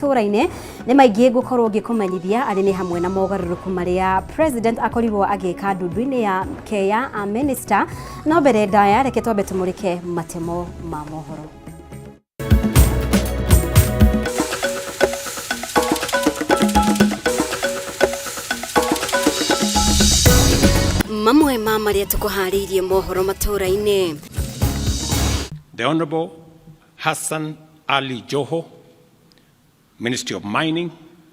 Matũũra-inĩ nĩ maingĩ ngũkorwo ngĩkũmenyithia arĩ nĩ hamwe na mogarũrũku marĩa president akorirwo agĩka ndundu-inĩ yake ya a minister. No mbere ndaya reke twambe tũmũrĩke matemo ma mohoro. Mamwe ma marĩa tũkũharĩirie mohoro matũũra-inĩ. The Honorable Hassan Ali Joho, Ministry of Mining,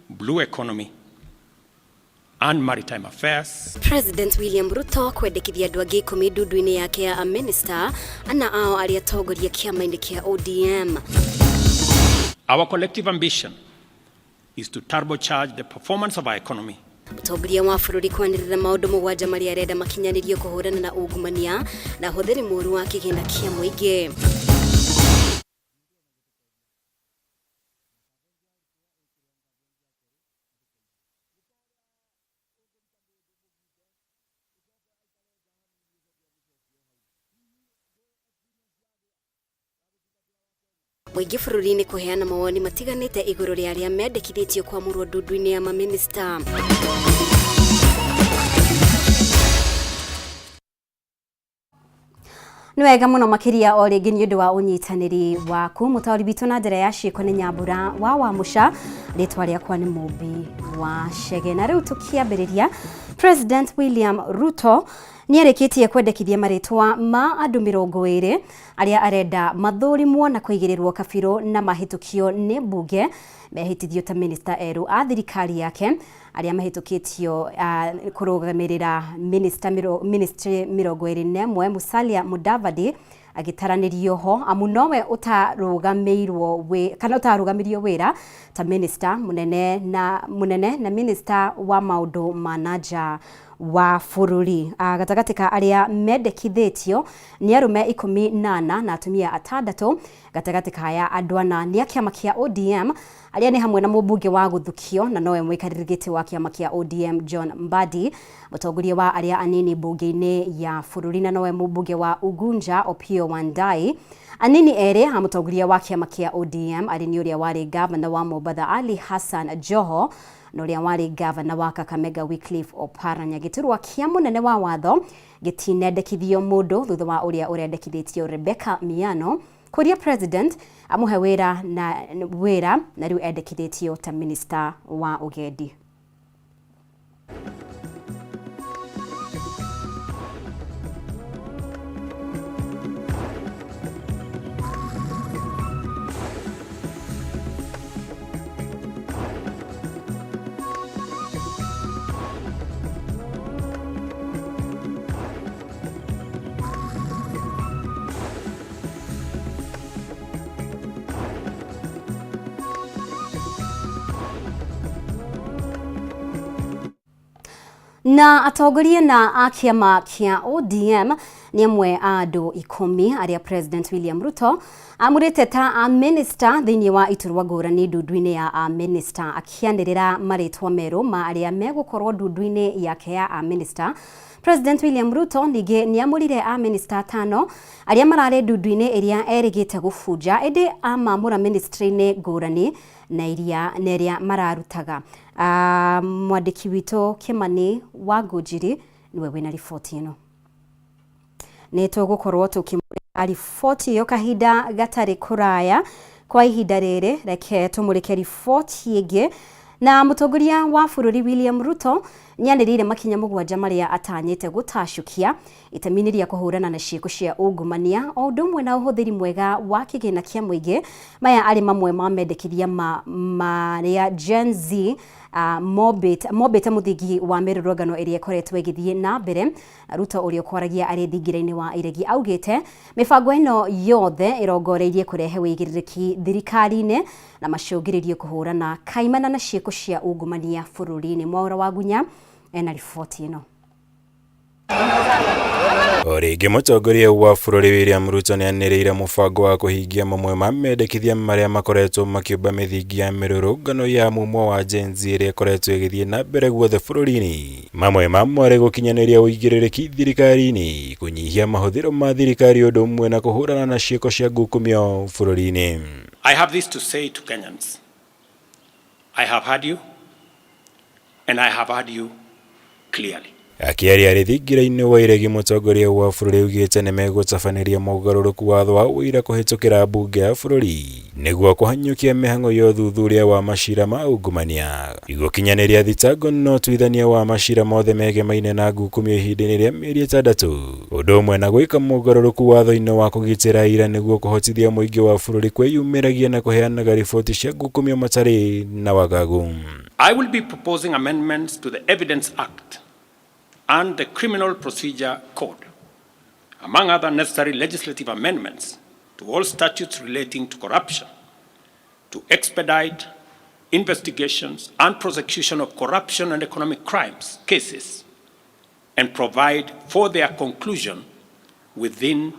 Blue Economy and Maritime Affairs. President William Ruto kwendekithia andũ angĩ ikũmi ndundu-inĩ yake ya amĩnĩsta, ana ao arĩa atongoria kĩama-inĩ kĩa ODM. Our collective ambition is to turbocharge the performance of our economy. Mũtongoria wa bũrũri kwanĩrĩra maũndũ mũgwanja marĩa arenda makinyanĩrio kũhũrana na ungumania na ũhũthĩri mũru wa kĩgĩna kĩa mũingĩ. Mũingĩ bũrũri-inĩ kũheana mawoni matiganĩte igũrũ rĩa arĩa mendekithĩtio kwamũrwo ndundu-inĩ ya mamĩnĩsta. Nĩ wega mũno makĩria o rĩngĩ nĩ ũndũ wa ũnyitanĩri waku. Mũtaũri witũ na njĩra ya ciĩko nĩ Nyambura wa Wamũca, rĩtwa rĩakwa nĩ Mũmbi wa Chege. Na rĩu tũkĩambĩrĩria, President William Ruto nĩ arĩkĩtie kwendekithia marĩtwa ma andũ 20 arĩa arenda mathũrimwo na kũigĩrĩrwo kabirũ na mahĩtũkio nĩ mbunge mehĩtithio ta minista erũ a thirikari yake arĩa mahĩtũkĩtio kũrũgamĩrĩra minista ministry 21, Musalia Mudavadi agĩtaranĩrio ho amu nowe ũtarũgamĩirwo wĩ kana ũtarũgamirio wĩra ta minista mũnene na mũnene na minista wa maũndũ ma na nja wa bũrũri. Gatagatĩ ka arĩa mendekithĩtio nĩ arũme 14 na atumia atandatũ. Gatagatĩ ka aya andũ ana nĩ a kĩama kĩa ODM arĩa nĩ hamwe na mũmbunge wa Gũthukio na nowe mũikarĩri gĩtĩ wa kĩama kĩa ODM John Mbadi, mũtongoria wa arĩa anini mbunge-inĩ ya bũrũri na nowe mũmbunge wa Ugunja Opiyo Wandayi, anini erĩ a mũtongoria wa kĩama kĩa ODM arĩ nĩ ũrĩa warĩ ngavana wa Mombatha Ali Hassan Joho na ũrĩa warĩ ngavana wa Kakamega Wycliffe Oparanya. Gĩturwa kĩa mũnene wa watho gĩtinendekithio mũndũ thutha wa ũrĩa ũrendekithĩtio Rebecca Miano kũria president amũhe wĩra na wĩra na rĩu endekithĩtio ta minista wa ũgendi. Na atongoria na a kĩama kĩa ODM nĩ amwe a andũ 10 arĩa President William Ruto amũrĩte ta a minister thĩinĩ wa iturwa ngũrani ndundu-inĩ ya a minister, akĩanĩrĩra marĩtwa merũ ma arĩa megũkorwo ndundu-inĩ yake ya a minister. President William Ruto ningĩ nĩ amũrire a minister atano arĩa mararĩ ndundu-inĩ ĩrĩa erĩgĩte gũbunja, ĩndĩ amamũra ministry-inĩ ngũrani na iria na ĩrĩa mararutaga. Mwandĩki witũ Kĩmani wa Ngũnjiri nĩwe wĩna riboti ĩno. Nĩ tũgũkorwo tũkĩmũrĩka riboti ĩyo kahinda gatarĩ kũraya. Kwa ihinda rĩrĩ reke tũmũrĩke riboti ĩngĩ. Na mũtongoria wa bũrũri William Ruto nĩanĩrĩire makinya mũgwanja marĩa atanyĩte gũtacũkia itemi-inĩ rĩa kũhũrana na ciĩko cia ungumania o ũndũ ũmwe na ũhũthĩri mwega wa kĩgĩna kĩa mũingĩ. Maya arĩ mamwe ma mendekithia ma marĩa Gen Z mombĩte mũthingi wa mĩrũrũngano ĩrĩa ĩkoretwo ĩgĩthiĩ na mbere. Ruto ũrĩa ũkwaragia arĩ thingira-inĩ wa iregi augĩte mĩbango ĩno yothe ĩrongoreirie kũrehe wĩigĩrĩrĩki thirikari-inĩ na macũngĩrĩrio kũhũrana kaimana na ciĩko cia ungumania bũrũri-inĩ. Mwaũra wa Gunya ena riboti ĩno. O rĩngĩ mũtongoria wa bũrũri William Ruto nĩanĩrĩire mũbango wa kũhingia mamwe ma mendekithia marĩa makoretwo makĩũmba mĩthingi ya mĩrũrũngano ya mumo wa Gen Z ĩrĩa ĩkoretwo ĩgĩthiĩ na mbere guothe bũrũri-inĩ. Mamwe mamo arĩ gũkinyanĩria ũigĩrĩrĩki thirikari-inĩ, kũnyihia mahũthĩro ma thirikari ũndũ ũmwe na kũhũrana na ciĩko cia ngukumio bũrũri-inĩ. I have this to say to Kenyans. I have heard you, and I have heard you clearly. Akĩaria arĩ thingira-inĩ wa iregi, mũtongoria wa bũrũri augĩte nĩmegũtabanĩria mũgarũrũku watho wa ũira kũhĩtũkĩra mbunge ya bũrũri nĩguo kũhanyũkia mĩhang'o ya ũthuthuria wa macira ma ungumania. Gũkinyanĩria thitango na ũtuithania wa macira mothe megemaine na ngukumio ihinda-inĩ rĩa mĩeri 6, ũndũ ũmwe na gwĩka mũgarũrũku watho-inĩ wa kũgitĩra aira nĩguo kũhotithia mũingĩ wa bũrũri kwĩyumĩragia na kũheanaga riboti cia ngukumio matarĩ na wagagu. I will be proposing amendments to the Evidence Act and the Criminal Procedure Code, among other necessary legislative amendments to all statutes relating to corruption, to expedite investigations and prosecution of corruption and economic crimes cases, and provide for their conclusion within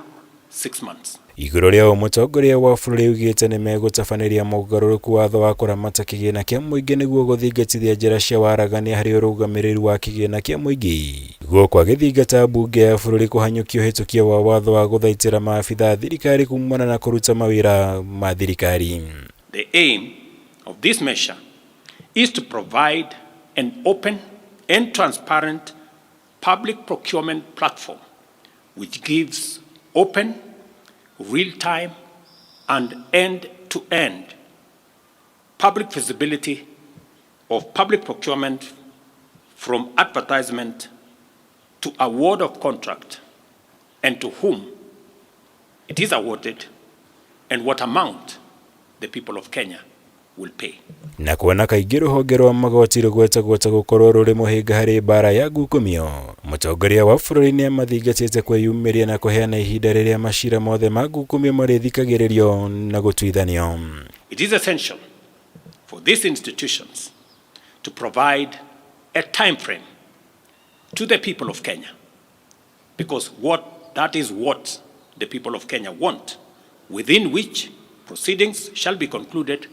6 months. Igũrũ rĩa ũũ, mũtongoria wa bũrũri augĩte nĩmegũtabanĩria mũgarũrũku watho wa kũramata kĩgĩna kĩa mũingĩ nĩguo gũthingatithia njĩra cia waragania harĩ ũrũgamĩrĩri wa kĩgĩna kĩa mũingĩ, gũkũ agĩthingata mbunge ya bũrũri kũhanyũkia ũhĩtũkia wa watho wa gũthaitĩra maabitha a thirikari kumana na kũruta mawĩra ma thirikari. The aim of this measure is to provide an open and transparent public procurement platform which gives open, real-time and end-to-end public visibility of public procurement from advertisement to award of contract and to whom it is awarded and what amount the people of Kenya will pay. Na kuona kaingĩ rũhonge rwa magoti rũgwetagwo ta gũkorwo rũrĩ mũhĩnga harĩ mbara ya ngukumio, mũtongoria wa bũrũri nĩamathingatĩte kwĩyumĩria na kũheana ihinda rĩrĩa macira mothe ma ngukumio marĩthikagĩrĩrio na gũtuithanio. It is essential for these institutions to provide a time frame to the people of Kenya, because that is what the people of Kenya want, within which proceedings shall be concluded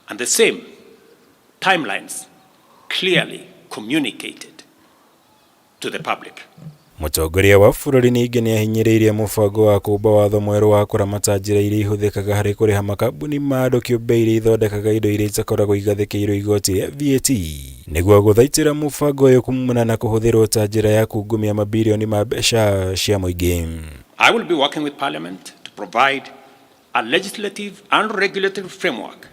and the same timelines clearly communicated to the public. Mũtongoria wa bũrũri ningĩ nĩahinyĩrĩirie mũbango wa kũũmba watho mwerũ wa kũramata njĩra iria ihũthĩkaga harĩ kũrĩha makambuni ma andũ kĩũmbe iria ithondekaga indo iria itakoragwo igathĩkĩirwo igoti rĩa VAT nĩguo gũthaitĩra mũbango ũyũ kumana na kũhũthĩrwo ta njĩra ya kungumia mabirioni ma mbeca cia mũingĩ. I will be working with Parliament to provide a legislative and regulatory framework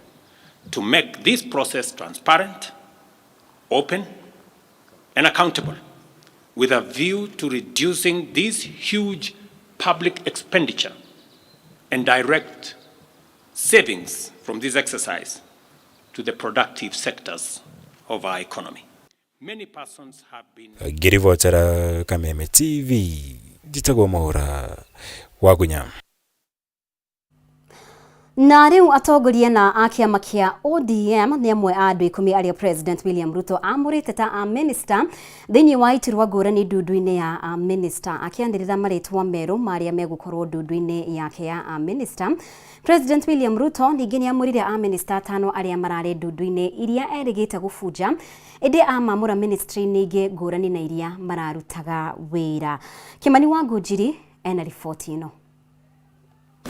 to make this process transparent, open, and accountable, with a view to reducing this huge public expenditure and direct savings from this exercise to the productive sectors of our economy. Many persons have been... Ngĩribotera Kameme TV, njĩtagwo Mwaũra Wagunya. Na rĩu atongoria na a kĩama kĩa ODM nĩ amwe a andũ 10 arĩa President William Ruto amũrĩte ta a minister thĩinĩ wa iturwa ngũrani ndundu-inĩ ya a minister, akĩanĩrĩra marĩtwa merũ marĩa megũkorwo ndundu-inĩ yake ya a minister. President William Ruto ningĩ nĩamũrire a minister 5 arĩa mararĩ ndundu-inĩ iria erĩgĩte gũbunja, ĩndĩ amamũra ministry-inĩ ingĩ ngũrani na iria mararutaga wĩra. Kĩmani wa Ngũnjiri ena riboti ĩno.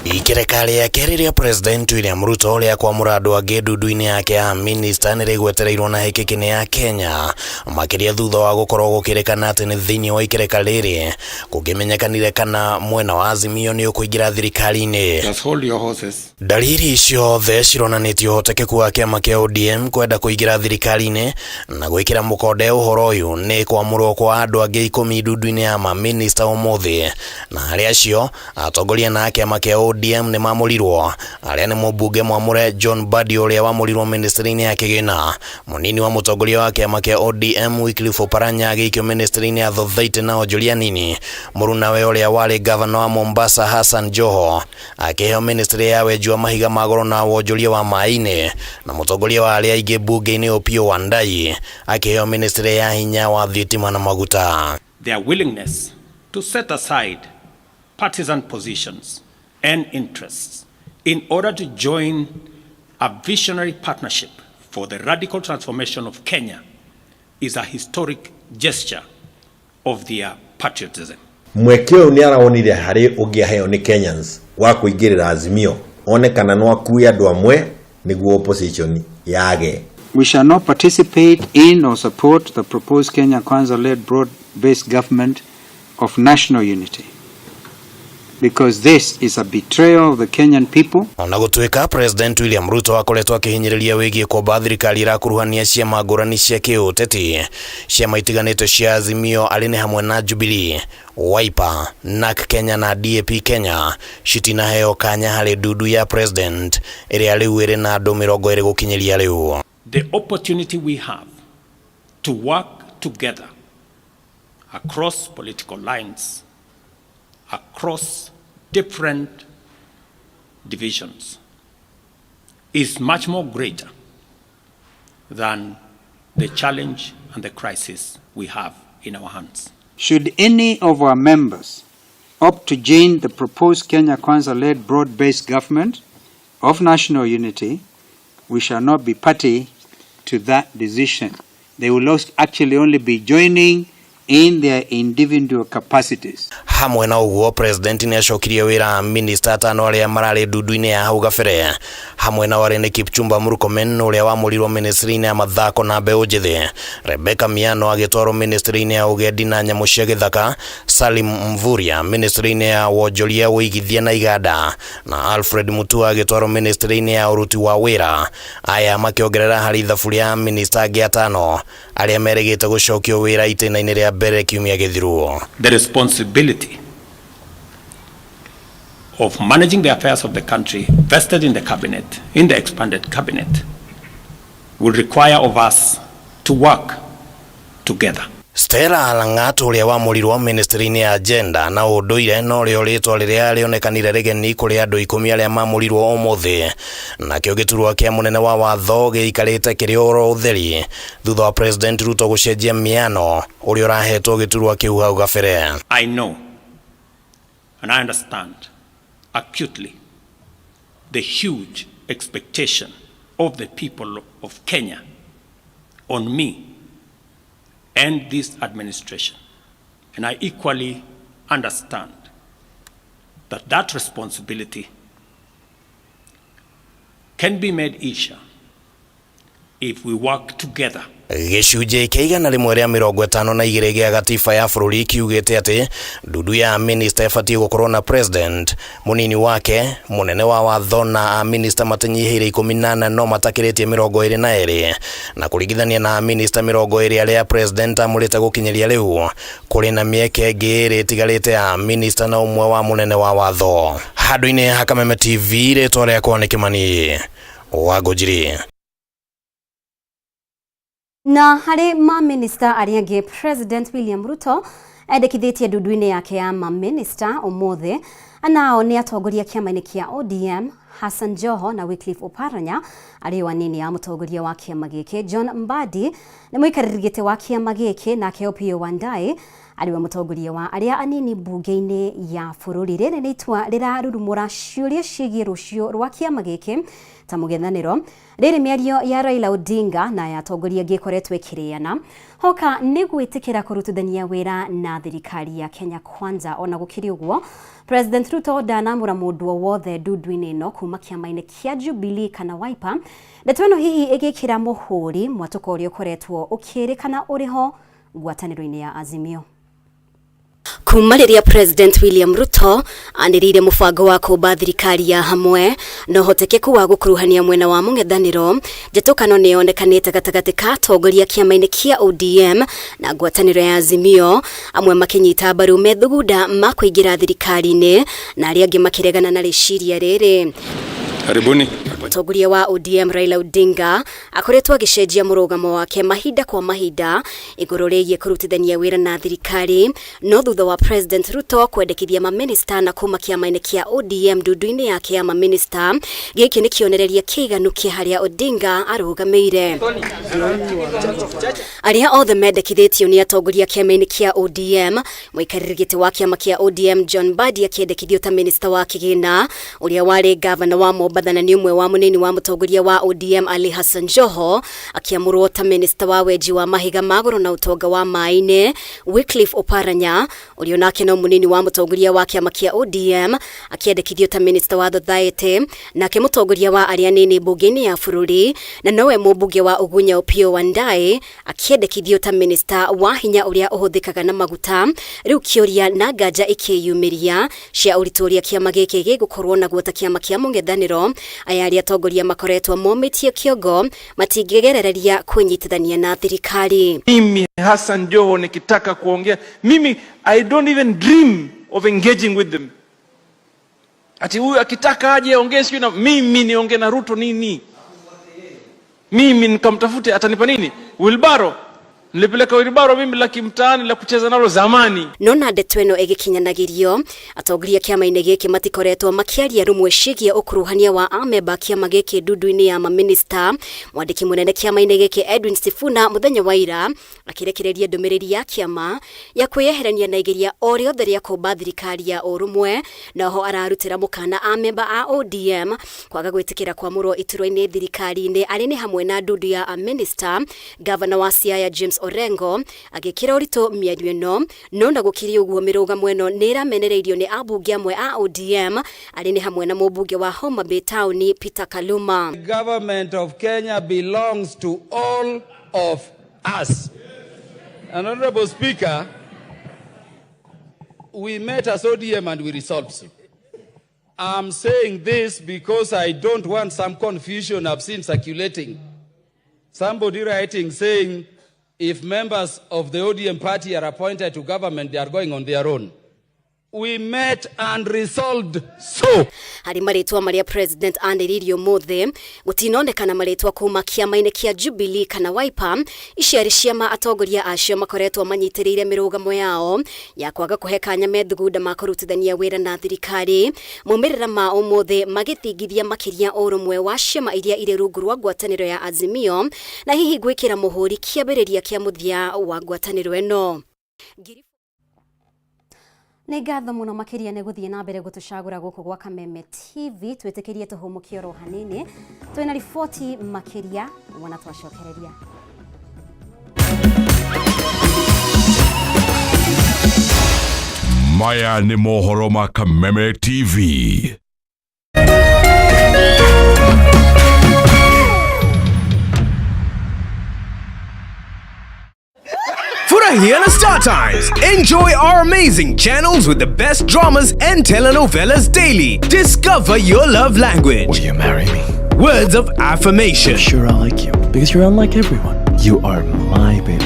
Ikereka rĩa kerĩ rĩa President William Ruto rĩa kwamũra andũ angĩ ndundu-inĩ yake ya minista nĩ rĩgwetereirwo na hĩkĩkĩ nĩ ya Kenya, makĩria thutha wa gũkorwo gũkĩrĩkana atĩ nĩ thĩinĩ wa ikereka rĩrĩ kũngĩmenyekanire kana mwena wa Azimio nĩ ũkũingĩra thirikari-inĩ. Just hold your horses. Dalili ciothe cironanĩtie ũhotekeku wa kĩama kĩa ODM kwenda kũingĩra thirikari-inĩ na gwĩkĩra mũkonde ũhoro ũyũ nĩ kwamũrwo kwa andũ angĩ 10 ndundu-inĩ ya maminista ũmũthĩ, na harĩ acio atongoria na kĩama kĩa ODM nĩ mamũrirwo arĩa nĩ mũmbunge mwamũre John Mbadi ũrĩa wamũrirwo ministry-inĩ ya kĩgĩna, mũnini wa mũtongoria wa kĩama kĩa ODM Wycliffe Oparanya agĩikio ministry-inĩ ya Thothaitĩ na onjoria nini, mũrunawe ũrĩa warĩ gavana wa Mombasa Hassan Joho akĩheo ministry ya wenji wa mahiga ma goro na wonjoria wa maĩ-inĩ, na mũtongoria wa arĩa aingĩ mbunge-inĩ Opiyo Wandayi akĩheo ministry ya hinya wa thitima na maguta. Their willingness to set aside partisan positions and interests in order to join a visionary partnership for the radical transformation of Kenya is a historic gesture of their patriotism. Mweke ũyũ nĩ arawonire harĩ ũngĩaheo nĩ Kenyans wa kũingĩrĩra Azimio one kana no akue andũ amwe nĩguo opposition yage. We shall not participate in or support the proposed Kenya Kwanza-led broad-based government of national unity, because this is a betrayal of the Kenyan people. Ona gũtuĩka President William Ruto akoretwo akĩhinyĩrĩria wĩgiĩ kwamba thirikari ĩrakuruhania ciama ngũrani cia kĩũteti, ciama itiganĩte cia Azimio arĩ nĩ hamwe na Jubilee, Wiper, NARC Kenya na DAP Kenya citinaheo kanya harĩ ndundu ya President ĩrĩa rĩu ĩrĩ na andũ 20 gũkinyĩria rĩu. The opportunity we have to work together across political lines, across different divisions, is much more greater than the challenge and the crisis we have in our hands. Should any of our members opt to join the proposed Kenya Kwanza-led broad-based government of national unity, we shall not be party to that decision. They will actually only be joining in their individual capacities. Hamwe na ũguo, President nĩ acokirie wĩra minista atano arĩa mararĩ ndundu-inĩ ya hau gabere, hamwe na warĩ nĩ Kipchumba Murkomen ũrĩa wamũrirwo ministry-inĩ ya mathako na mbeũ njĩthĩ, Rebecca Miano agĩtwarwo ministry-inĩ ya ũgendi na nyamũ cia gĩthaka, Salim Mvurya ministry-inĩ ya wonjoria, ũigithia na iganda, na Alfred Mutua agĩtwarwo ministry-inĩ ya ũruti wa wĩra. Aya makĩongerera harĩ ithabu rĩa minista angĩ atano arĩa merĩgĩte gũcokio wĩra itĩna-inĩ rĩa mbere kiumia gĩthiru. The responsibility of managing the affairs of the country vested in the cabinet, in the expanded cabinet, will require of us to work together. Stella Langat ũrĩa wamũrirwo ministry-inĩ ya gender na ũndũire norĩo rĩtwa rĩrĩa rĩonekanire rĩgeni kũrĩ andũ 10 arĩa mamũrirwo ũmũthĩ. Nakĩo gĩturwa kĩa mũnene wa watho gĩikarĩte kĩrĩ oro ũtheri thutha wa President Ruto gũcenjia Miano ũrĩa ũrahetwo gĩturwa kĩu hau gabere. I know and I understand acutely the huge expectation of the people of Kenya on me and this administration. And I equally understand that that responsibility can be made easier if we work together. Gĩcunjĩ kĩa 152 gĩa gatiba ya bũrũri kiugĩte atĩ ndundu ya minista ĩbatiĩ gũkorwo na president, mũnini wake, mũnene wa watho na minista matanyihĩire 14 no matakĩrĩtie 22, na kũringithania na minista 20 arĩa president amũrĩte gũkinyĩria rĩu, kũrĩ na mĩeke ĩngĩ ĩrĩ ĩtigarĩte ya minista na ũmwe wa mũnene wa watho. Handũ-inĩ ha Kameme TV, rĩtwa rĩakwa nĩ Kĩmani wa Ngũnjiri. Na harĩ maminista arĩa angĩ, President William Ruto endekithĩtie ndundu-inĩ yake ya maminista ũmũthĩ, nao nĩ atongoria kĩama-inĩ kĩa ODM Hassan Joho na Wycliffe Oparanya arĩ o anini a mũtongoria wa kĩama gĩkĩ. John Mbadi nĩ mũikarĩri gĩtĩ wa kĩama gĩkĩ, nake Opiyo Wandayi arĩ we mũtongoria wa arĩa anini mbunge-inĩ ya bũrũri. Rĩrĩ nĩ itua rĩrarurumũra ciũria ciĩgiĩ rũciũ rwa kĩama gĩkĩ ta mũng'ethanĩro. Rĩrĩ mĩario ya Raila Odinga na ya atongoria angĩ ĩkoretwo ĩkĩrĩana hoka nĩ gwĩtĩkĩra kũrutithania wĩra na thirikari ya Kenya Kwanza. Ona gũkĩrĩ ũguo, President Ruto ndanamũra mũndũ o wothe ndundu-inĩ ĩno kuma kĩama-inĩ kĩa Jubilee kana Wiper. Ndeto ĩno hihi ĩgĩkĩra mũhũri mwatũko ũrĩa ũkoretwo ũkĩrĩkana ũrĩho ngwatanĩro-inĩ ya Azimio. Kuma rĩrĩa President William Ruto anĩrĩire mũbango wa kũmba thirikari ya hamwe na ũhotekeku wa gũkuruhania mwena wa mũng'ethanĩro, njatũkano nĩ yonekanĩte gatagatĩ ka atongoria kĩama-inĩ kĩa ODM na ngwatanĩro ya Azimio, amwe makĩnyita mbaru methugunda ma kũingĩra thirikari-inĩ na arĩa angĩ makĩregana na rĩciria rĩrĩ. Karibuni. Mũtongoria wa ODM Raila Odinga akoretwo agĩcenjia mũrũgamo wake mahinda kwa mahinda igũrũ rĩgiĩ kũrutithania wĩra na thirikari, no thutha wa President Ruto kwendekithia maminista na kuma kĩama-inĩ kĩa ODM ndundu-inĩ yake ya maminista, gĩkĩ nĩ kĩonereria kĩiganu kĩa harĩa Odinga arũgamĩire. Arĩa othe mendekithĩtio nĩ atongoria kĩama-inĩ kĩa ODM, mũikarĩri gĩtĩ wa kĩama kĩa ODM John Mbadi akĩendekithio ta minista wa kĩgĩna, ũrĩa warĩ gavana wa Mombatha na nĩ ũmwe wa Munini wa mutongoria wa ODM Ali Hassan Joho akiamurwo ta minista wa wenji wa mahiga ma goro na utonga wa maĩ-inĩ. Wycliffe Oparanya ũrĩa onake no munini wa mutongoria wa kĩama kĩa ODM akĩendekithio ta minista wa Society, nake mutongoria wa arĩa anini mbunge-inĩ ya bũrũri na nowe mũmbunge wa Ugunya Opiyo Wandayi akĩendekithio ta minista wa hinya ũrĩa ũhũthĩkaga na maguta. Rĩu kĩũria na nganja ikĩyumĩria cia ũritũ ũrĩa kĩama gĩkĩ gĩgũkorwo naguo ta kĩama kĩa mũng'ethanĩro. Aya arĩa atongoria makoretwo momĩtie kĩongo matingĩgerereria kwĩnyitithania na thirikari. Mimi Hassan Joho nikitaka kuongea, mimi I don't even dream of engaging with them. Ati huyu akitaka aje aongee sijui na mimi niongee na Ruto nini? Mimi nikamtafute atanipa nini? Wilbaro. Nilipeleka wilbaro mimi la kimtaani la kucheza nalo zamani. Nona ndeto ĩno ĩgĩkinyanagĩrio, atongoria kĩama-inĩ gĩkĩ matikoretwo makĩaria rũmwe ciĩgiĩ ũkuruhania wa amemba kĩama gĩkĩ ndundu-inĩ ya maminista. Mwandĩki mũnene kĩama-inĩ gĩkĩ Edwin Sifuna mũthenya wa ira akĩrekereria ndũmĩrĩri ya kĩama ya kwĩyeherania na igeria o rĩothe rĩa kũmba thirikari ya ũrũmwe, naho ararutĩra mũkana amemba a ODM kwaga gwĩtĩkĩra kwamũrwo iturwa-inĩ thirikari-inĩ arĩ nĩ hamwe na ndundu ya aminista. Gavana wa Siaya James Orengo agĩkĩra ũritũ mĩario ĩno, no na gũkĩrĩ ũguo mĩrũgamo ĩno nĩ ĩramenereirio nĩ ambunge amwe a ODM arĩ nĩ hamwe na mũmbunge wa Homa Bay Town Peter Kaluma. The government of Kenya belongs to all of us. And Honorable Speaker, we met as ODM and we resolved so. I'm saying this because I don't want some confusion I've seen circulating. Somebody writing saying, if members of the ODM party are appointed to government, they are going on their own. We met and resolved so. Harĩ marĩtwa marĩa president anĩrĩirie ũmũthĩ, gũtinonekana marĩtwa kuma kĩama-inĩ kĩa Jubilee kana Wiper. Ici arĩ ciama atongoria acio makoretwo manyitĩrĩire mĩrũgamo yao ya kwaga kũhe kanya methugunda ma kũrutithania wĩra na thirikari. Maumĩrĩra ma ũmũthĩ magĩthingithia makĩria ũrũmwe wa ciama iria irĩ rungu rwa ngwatanĩro ya Azimio na hihi gwĩkĩra mũhũri kĩambĩrĩria kĩa mũthia wa ngwatanĩro ĩno. Nĩ ngatho mũno makĩria nĩ gũthiĩ na mbere gũtũcagũra gũkũ gwa Kameme TV. Twĩtĩkĩrie tũhũmũkie oro hanini, twĩna riboti makĩria wona twacokereria. Maya nĩ mohoro ma Kameme TV. Furahia na Star Times. Enjoy our amazing channels with the best dramas and telenovelas daily. Discover your love language. Will you marry me? Words of affirmation. I'm sure I like you because you're unlike everyone. You are my baby.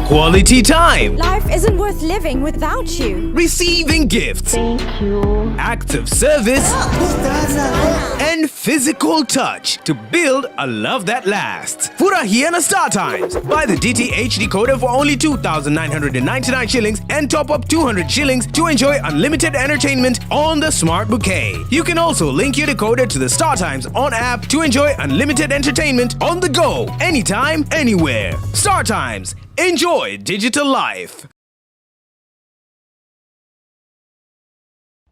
Quality time. Life isn't worth living without you. Receiving gifts. Thank you. Acts of service. And physical touch to build a love that lasts. Furahia na Star Times. Buy the DTH decoder for only 2,999 shillings and top up 200 shillings to enjoy unlimited entertainment on the Smart Bouquet. You can also link your decoder to the Star Times on app to enjoy unlimited entertainment on the go, anytime, anywhere. Star Times. Enjoy digital life.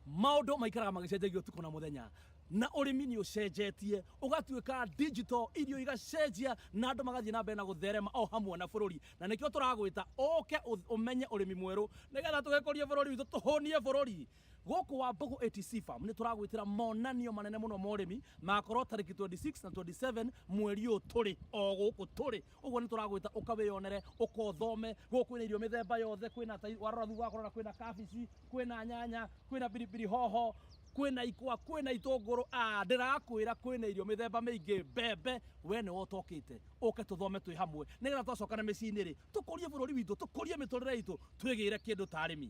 Maundu maikaraga magĩcenjagio ũtukũ na mũthenya, na ũrĩmi nĩ ũcenjetie ũgatuĩka digital, irio igacenjia na andũ magathiĩ na mbere na gũtherema o hamwe na bũrũri, na nĩkĩo tũragwĩta ũke ũmenye ũrĩmi mwerũ nĩgetha tũgĩkũrie bũrũri witũ, tũhũnie bũrũri. Gũkũ wa Mbogo ATC Farm nĩ tũragwĩtĩra monanio manene mũno ma ũrĩmi magakorwo tarĩki 26 na 27 mweri ũyũ tũrĩ o gũkũ tũrĩ. Ũguo nĩ tũragwĩta ũkawĩyonere, ũkothome. Gũkũ kwĩna irio mĩthemba yothe, kwĩna warora thutha wakorora kwĩna kabici, kwĩna nyanya, kwĩna biribiri hoho, kwĩna ikwa, kwĩna itũngũrũ. Ndĩrakwĩra kwĩna irio mĩthemba mĩingĩ, mbembe. We nĩwe ũtokĩte ũke tũthome twĩ hamwe nĩgetha twacoka na mĩciĩ-inĩ rĩ, tũkũrie bũrũri witũ, tũkũrie mĩtũrĩre itũ, twĩgĩre kĩndũ ta arĩmi.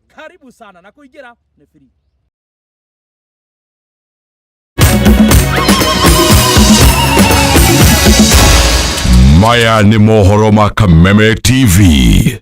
Karibu sana na kuingira ni free. Maya nĩ mohoro ma Kameme TV.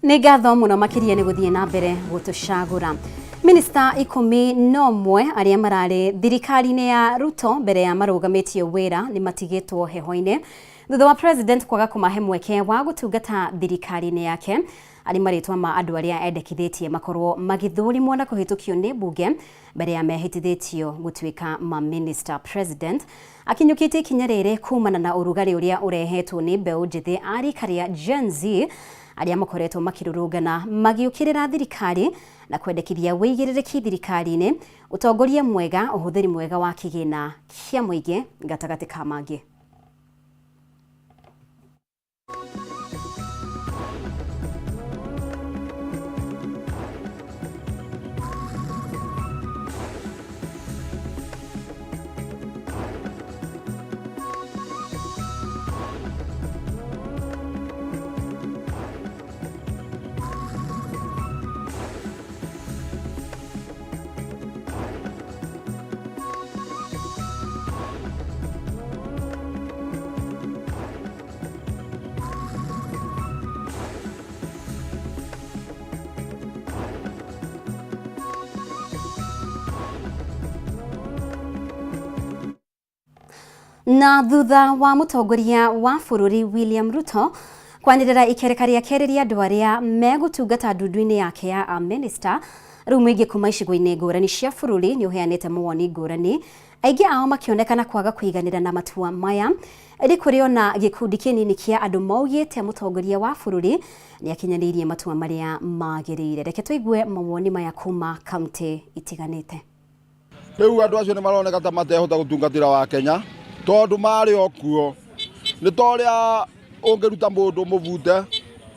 Nĩ ngatho mũno makĩria nĩ gũthiĩ na mbere gũtũcagũra. Minista 11 arĩa mararĩ thirikari-inĩ ya Ruto mbere ya marũgamĩtio wĩra nĩ matigĩtwo heho-inĩ thutha wa president kwaga kũmahe mweke wa gũtungata thirikari-inĩ yake. Arĩ marĩtwa ma andũ arĩa endekithĩtie makorwo magĩthũrimwo na kũhĩtũkio nĩ mbunge mbere ya mehĩtithĩtio gũtuĩka ma minister. President akinyũkĩtie ikinya rĩrĩ kumana na ũrugarĩ ũrĩa ũrehetwo nĩ mbeũ njĩthĩ a rika rĩa Gen Z arĩa makoretwo makĩrũrũngana magĩũkĩrĩra thirikari na kwendekithia wĩigĩrĩrĩki thirikari-inĩ, ũtongoria mwega, ũhũthĩri mwega wa kĩgĩna kĩa mũingĩ gatagatĩ ka mangĩ. Na thutha wa mũtongoria wa bũrũri William Ruto kwanĩrĩra ikereka rĩa kerĩ rĩa andũ arĩa megũtungata ndundu-inĩ yake ya minista, rĩu mũingĩ kuma icigo-inĩ ngũrani cia bũrũri nĩ ũheanĩte mawoni ngũrani, aingĩ ao makĩonekana kwaga kũiganĩra na matua maya. Ĩndĩ kũrĩ ona gĩkundi kĩnini kĩa andũ maugĩte mũtongoria wa bũrũri nĩ akinyanĩirie matua marĩa magĩrĩire. Reke tũigue mawoni maya kuma kaunti itiganĩte. Rĩu andũ acio nĩ maroneka ta matehota gũtungatĩra wa Kenya tondũ marĩ o kuo. Nĩ ta ũrĩa ũngĩruta mũndũ mũbute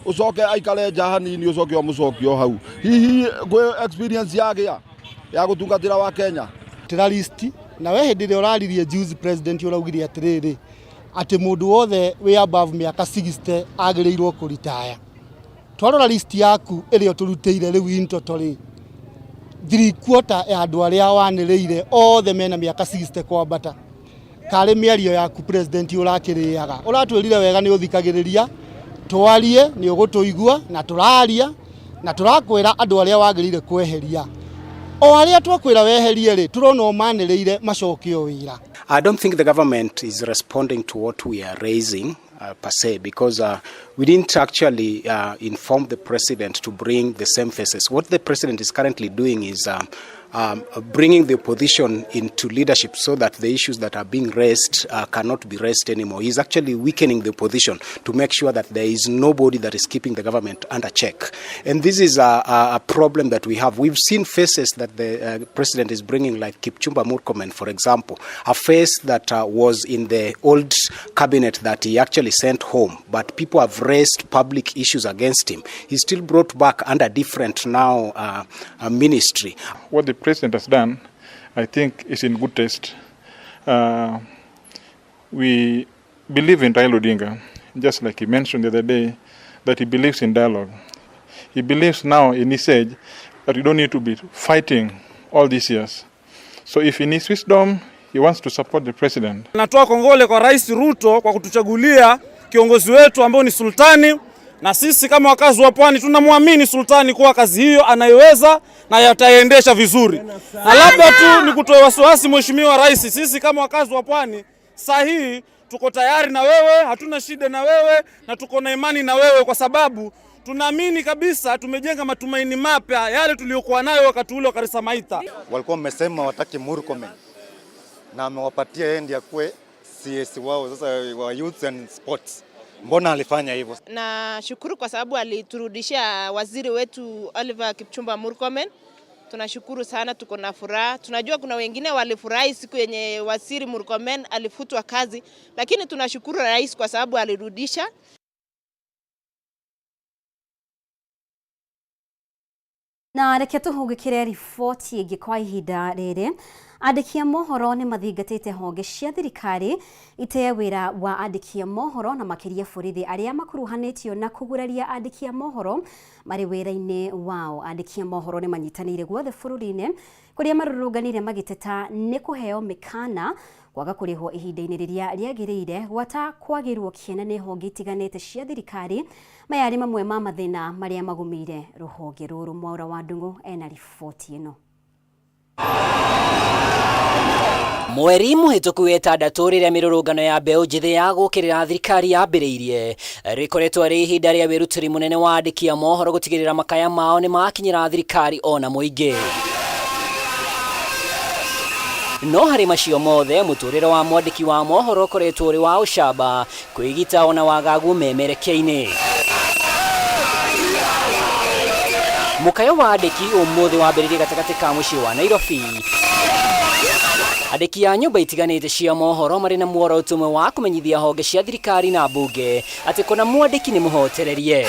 ũcoke aikare nja hanini ũcoke ũmũcokie o hau. Hihi gwĩ experience yagĩa ya gũtungatĩra wa Kenya? Tĩra list na we hĩndĩ ĩrĩa ũraririe juzi president ũraugire atĩrĩrĩ atĩ mũndũ wothe wĩ above mĩaka 60 agĩrĩirwo kũritaya. Twarora list yaku ĩrĩa ũtũrutĩire rĩu in total rĩ, 3/4 ya andũ arĩa wanĩrĩire othe mena mĩaka 60 kwambata. Karĩ mĩario yaku president ũrakĩrĩaga, ũratwĩrire wega nĩ ũthikagĩrĩria, twarie nĩ ũgũtũigua na tũraria na tũrakwĩra andũ arĩa wagĩrĩire kweheria. O arĩa twakwĩra weherie rĩ, tũrona ũmanĩrĩire macoke o wĩra. I don't think the government is responding to what we are raising per se, because we didn't actually inform the president to bring the same faces. What the president is currently doing is bringing the opposition into leadership so that the issues that are being raised cannot be raised anymore. He's actually weakening the opposition to make sure that there is nobody that is keeping the government under check. And this is a problem that we have. We've seen faces that the president is bringing, like Kipchumba Murkomen, for example, a face that was in the old cabinet that he actually sent home, but people have raised public issues against him. He's still brought back under different now ministry. What the president has done, I think, is in good taste. We believe in Raila Odinga, just like he mentioned the other day, that he believes in dialogue. He believes now in his age that we don't need to be fighting all these years. So if in his wisdom, he wants to support the president. Natoa kongole kwa Rais Ruto kwa kutuchagulia kiongozi wetu ambao ni Sultani, na sisi kama wakazi wa Pwani tunamwamini Sultani kuwa kazi hiyo anaiweza na yataiendesha vizuri. Na labda tu ni kutoa wasiwasi Mheshimiwa Rais, sisi kama wakazi wa Pwani sahihi tuko tayari na wewe, hatuna shida na wewe na tuko na imani na wewe, kwa sababu tunaamini kabisa tumejenga matumaini mapya yale tuliyokuwa nayo wakati ule wa Karisa Maitha. Walikuwa wamesema wataki Murkomen na amewapatia yeye ndiye akuwe CS wao sasa wa Youth and Sports. Mbona alifanya hivyo? Na shukuru kwa sababu aliturudishia waziri wetu Oliver Kipchumba Murkomen. Tunashukuru sana, tuko na furaha. Tunajua kuna wengine walifurahi siku yenye waziri Murkomen alifutwa kazi, lakini tunashukuru rais kwa sababu alirudisha. Na reke tũhũgũkĩre riboti ĩngĩ kwa ihinda rĩrĩ. Andĩki a mohoro nĩ mathingatĩte honge cia thirikari itee wĩra wa andĩki a mohoro na makĩria borithi arĩa makuruhanĩtio na kũguraria andĩki a mohoro marĩ wĩra-inĩ wao. Andĩki a mohoro nĩ manyitanĩire guothe bũrũri-inĩ kũrĩa marũrũnganire magĩteta nĩ kũheo mĩkana Kwaga kũrĩhwo ihinda-inĩ rĩrĩa rĩagĩrĩire, gwata kwagĩrwo kĩene nĩ honge itiganĩte cia thirikari, maya arĩ mamwe ma mathĩna marĩa magũmĩire rũhonge rũrũ. Mwaura wa Ndung'u ena riboti ĩno. Mweri mũhĩtũku wetandatũ rĩrĩa mĩrũrũngano ya mbeũ njĩthĩ ya gũkĩrĩra thirikari yambĩrĩirie, rĩkoretwo arĩ ihinda rĩa wĩrutĩri mũnene wa andĩki a mohoro gũtigĩrĩra makaya mao nĩ makinyĩra thirikari ona mũingĩ. No harĩ macio mothe, mũtũrĩre wa mwandĩki wa mohoro ũkoretwo ũrĩ wa ũcamba, kwĩgita ona wagagu memerekia-inĩ. Mũkayo wa andĩki ũmũthĩ wambĩrĩirie gatagatĩ ka mũciĩ wa Nairobi. Andĩki a nyũmba itiganĩte cia mohoro marĩ na muoroto ũmwe wa kũmenyithia honge cia thirikari na mbunge atĩ kũna mwandĩki nĩ mũhotererie.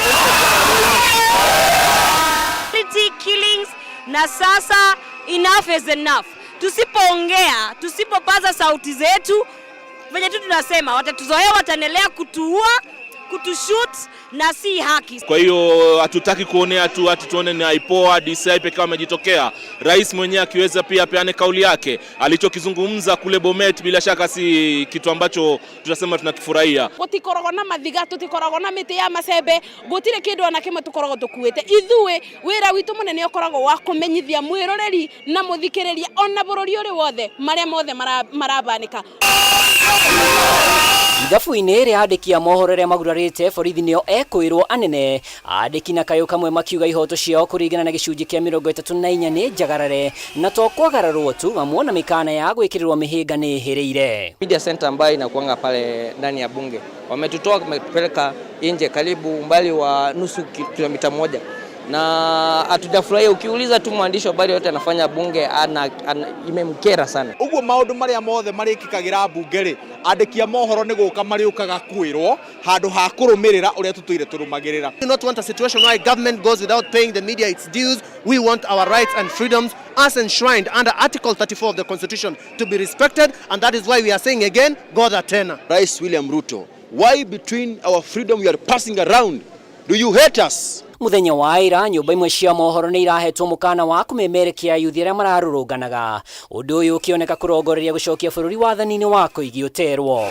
Killings na sasa enough is enough. Tusipoongea, tusipopaza sauti zetu, venye tu tunasema watatuzoea, wataendelea kutuua, kutushoot na si haki. Kwa hiyo hatutaki kuonea tu ati tuone ni IPOA, DCI pekee wamejitokea. Rais mwenyewe akiweza pia apeane kauli yake. Alichokizungumza kule Bomet bila shaka si kitu ambacho tutasema tunakifurahia. Gutikoragwo na mathiga, tutikoragwo na miti ya macembe, gutire kindu ona kimwe tukoragwo tukuite. Ithuĩ wĩra witũ mũnene ũkoragwo wa kũmenyithia mwĩroreri na mũthikĩrĩria ona bũrũri ũrĩ wothe marĩa mothe marabanĩka. Ithabu-inĩ rĩa andĩki a mohoro arĩa magurarĩte borithi nĩo ekwĩrwo anene. Andĩki na kayũ kamwe makiuga ihoto ciao kũringana na gĩcunjĩ kĩa 34 nĩ njagarare na to kwagararwo tu hamwe na mĩkana ya gwĩkĩrĩrwo mĩhĩnga nĩ ĩhĩrĩire. Media center ambayo inakuanga pale ndani ya bunge wametutoa, wametupeleka nje karibu umbali wa nusu kilomita moja na hatujafurahia. Ukiuliza tu mwandishi wa habari yote anafanya bunge imemkera sana. Uguo maundu maria mothe marikikagira bunge ri, andiki a mohoro ni guka mariukaga kwirwo handu ha kurumirira uria tutuire turumagirira. We do not want a situation where government goes without paying the media its dues. We want our rights and freedoms as enshrined under Article 34 of the Constitution to be respected, and that is why we are saying again, God tena. Rais William Ruto, why between our freedom you are passing around, do you hate us? Muthenya wa ira nyũmba imwe cia mohoro nĩ irahetwo mũkana wa kũmemerekia yuthi arĩa mararũrũnganaga, ũndũ ũyũ ũkĩoneka kũrongoreria gũcokia bũrũri wathani-inĩ wa Koigi ũterwo.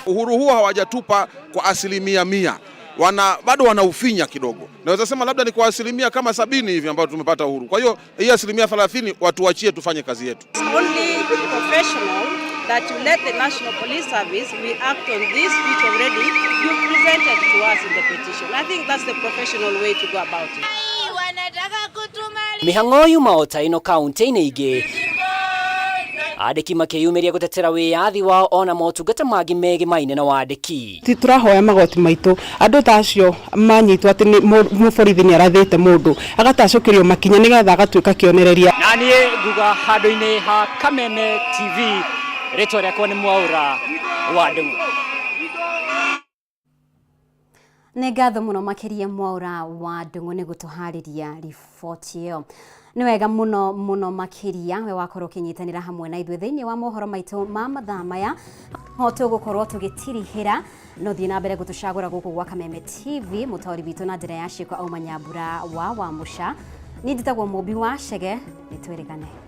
Uhuru huo hawajatupa kwa 100%, bado wanaufinya kidogo. Naweza sema labda ni kwa 70% hivi ambayo tumepata uhuru. Kwa hiyo hii 30% watuachie tufanye kazi yetu. It's only professional that you let the National Police Service react on this, which already you presented to us in the petition. I think that's the professional way to go about it. Mĩhang'o yuma o ta ĩno kaunti-inĩ ingĩ, andĩki makĩyumĩria gũtetera wĩyathi wao ona motungata mangĩ megimaine na wandĩki. Ti tũrahoya magoti maitũ, andũ ta acio manyitwo atĩ nĩ mũborithi nĩ arathĩte mũndũ agatacũkĩrio makinya nĩgetha agatuĩka kĩonereria. Na niĩ nguga handũ-inĩ ha Kameme TV, rĩtwa rĩakwa nĩ Mwaura wa Ndung'u. Nĩ ngatho mũno makĩria Mwaura wa Ndung'u nĩ gũtũharĩria riboti ĩyo. Nĩ wega mũno mũno makĩria we wakorwo ũkĩnyitanĩra hamwe na ithuĩ thĩinĩ wa mohoro maitũ ma mathaa maya. Ho tũgũkorwo tũgĩtirihĩra, no thiĩ na mbere gũtũcagũra gũkũ gwa Kameme TV. Mũtaũri witũ na njĩra ya ciĩko auma Nyambura wa Wamũca. Niĩ njĩtagwo Mũmbi wa Chege, nĩ twĩrĩgane.